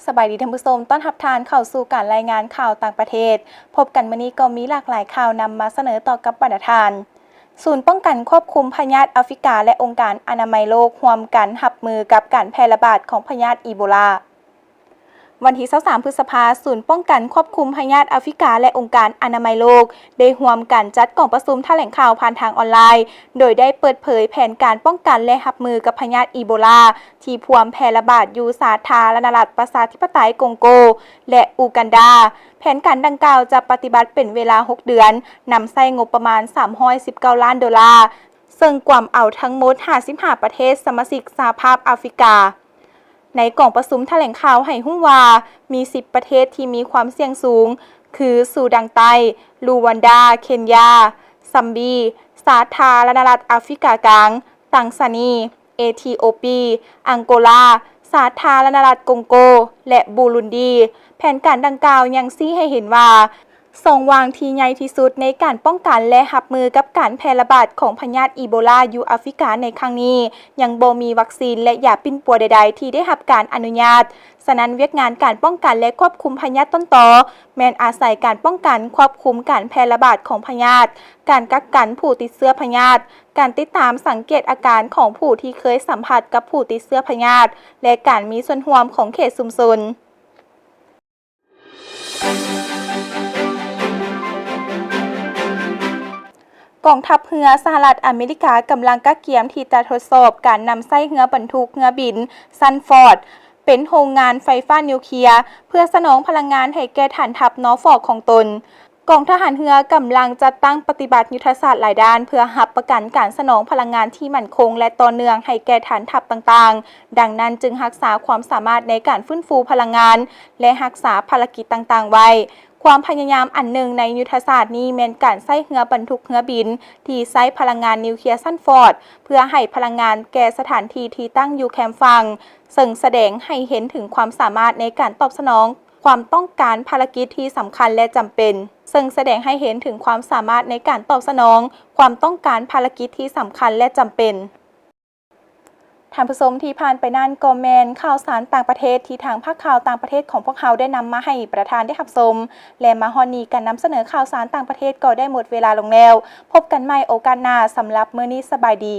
ສະບາຍດີທ່ານຜູ້ຊົມ, ຕ້ອນຮັບທ່ານເຂົ້າສູ່ການລາຍງານຂ່າວຕ່າງປະເທດ. ພົບກັນມື້ນີ້ກໍມີຫຼາກຫຼາຍຂ່າວນຳມາສະເໜີຕໍ່ກັບບັນດາທ່ານ. ສູນປ້ອງກັນຄວບຄຸມພະຍາດອາຟຣິກາ ແລະ ອົງການອະນາໄມໂລກ ຮ່ວມກັນຮັບມືກັບການແຜ່ລະບາດຂອງພະຍາດອີໂບລາ. ວັນທີຊາວສາມ ພຶດສະພາ, ສູນປ້ອງກັນຄວບຄຸມພະຍາດອາຟຣິກາ ແລະ ອົງການອະນາໄມໂລກ ໄດ້ຮ່ວມກັນຈັດກອງປະຊຸມຖະແຫຼງຂ່າວຜ່ານທາງອອນລາຍ, ໂດຍໄດ້ເປີດເຜີຍແຜນການປ້ອງກັນ ແລະ ຮັບມືກັບພະຍາດອີໂບລາ ທີ່ພວມແຜ່ລະບາດຢູ່ສາທາລະນະລັດປະຊາທິປະໄຕກົງໂກ ແລະ ອູກັນດາ. ແຜນການດັ່ງກ່າວຈະປະຕິບັດເປັນເວລາຫົກເດືອນ, ນຳໃຊ້ງົບປະມານສາມຮ້ອຍສິບເກົ້າລ້ານໂດລາ, ເຊິ່ງກວມເອົາທັງໝົດຫ້າສິບຫ້າປະເທດສະມາຊິກສະຫະພາບອາຟຣິກາ. ໃນກອງປະຊຸມຖະແຫຼງຂ່າວໃຫ້ຮູ້ວ່າ ມີສິບປະເທດທີ່ມີຄວາມສ່ຽງສູງ ຄື ຊູດານໃຕ້, ຣູວັນດາ, ເຄນຢາ, ຊຳບີ, ສາທາລະນະລັດອາຟຣິກາກາງ, ຕັງຊານີ, ເອທິໂອປີ, ອັງໂກລາ, ສາທາລະນະລັດກົງໂກ ແລະ ບູລຸນດີ. ແຜນການດັ່ງກ່າວຍັງຊີ້ໃຫ້ເຫັນວ່າ ຊ່ອງວ່າງທີ່ໃຫຍ່ທີ່ສຸດໃນການປ້ອງກັນ ແລະ ຮັບມືກັບການແຜ່ລະບາດຂອງພະຍາດອີໂບລາຢູ່ອາຟຣິກາໃນຄັ້ງນີ້ ຍັງບໍ່ມີວັກຊີນ ແລະ ຢາປິ່ນປົວໃດໆທີ່ໄດ້ຮັບການອະນຸຍາດ. ສະນັ້ນ, ວຽກງານການປ້ອງກັນ ແລະ ຄວບຄຸມພະຍາດຕົ້ນຕໍ ແມ່ນອາໄສການປ້ອງກັນ, ຄວບຄຸມການແຜ່ລະບາດຂອງພະຍາດ, ການກັກກັນຜູ້ຕິດເຊື້ອພະຍາດ, ການຕິດຕາມສັງເກດອາການຂອງຜູ້ທີ່ເຄີຍສຳຜັດກັບຜູ້ຕິດເຊື້ອພະຍາດ ແລະ ການມີສ່ວນຮ່ວມຂອງເຂດຊຸມຊົນ. ກອງທັບເຮືອສະຫະລັດອາເມລິກາກຳລັງກະກຽມທີ່ຈະທົດສອບການນຳໃຊ້ເຮືອບັນທຸກເຮືອບິນ Sanford ເປັນໂຮງງານໄຟຟ້ານິວເຄຍ ເພື່ອສະໜອງພະລັງງານໃຫ້ແກ່ຖານທັບ Norfolk ຂອງຕົນ. ກອງທະຫານເຮືອກຳລັງຈັດຕັ້ງປະຕິບັດຍຸດທະສາດຫຼາຍດ້ານ ເພື່ອຮັບປະກັນການສະໜອງພະລັງງານທີ່ໝັ້ນຄົງ ແລະ ຕໍ່ເນື່ອງໃຫ້ແກ່ຖານທັບຕ່າງໆ. ດັ່ງນັ້ນຈຶ່ງຮັກສາຄວາມສາມາດໃນການຟື້ນຟູພະລັງງານ ແລະ ຮັກສາພາລະກິດຕ່າງໆໄວ້. ຄວາມພະຍາຍາມອັນໜຶ່ງໃນຍຸດທະສາດນີ້ແມ່ນການໃຊ້ເຮືອບັນທຸກເຮືອບິນທີ່ໃຊ້ພະລັງງານນິວເຄຍ Sanford ເພື່ອໃຫ້ພະລັງງານແກ່ສະຖານທີ່ທີ່ຕັ້ງຢູ່ແຄມຝັ່ງ, ເຊິ່ງສະແດງໃຫ້ເຫັນເຖິງຄວາມສາມາດໃນການຕອບສະໜອງຄວາມຕ້ອງການພາລະກິດທີ່ສຳຄັນ ແລະ ຈຳເປັນ, ເຊິ່ງສະແດງໃຫ້ເຫັນເຖິງຄວາມສາມາດໃນການຕອບສະໜອງຄວາມຕ້ອງການພາລະກິດທີ່ສຳຄັນ ແລະ ຈຳເປັນ. ທ່ານຜູ້ຊົມ, ທີ່ຜ່ານໄປນັ້ນກໍແມ່ນຂ່າວສານຕ່າງປະເທດທີ່ທາງພາກຂ່າວຕ່າງປະເທດຂອງພວກເຮົາໄດ້ນຳມາໃຫ້ປະທານໄດ້ຮັບຊົມ ແລະ ມາຮອດນີ້ການນຳສະເໜີຂ່າວສານຕ່າງປະເທດກໍໄດ້ໝົດເວລາລົງແລ້ວ. ພົບກັນໃໝ່ໂອກາດໜ້າ, ສຳລັບມື້ນີ້ສະບາຍດີ.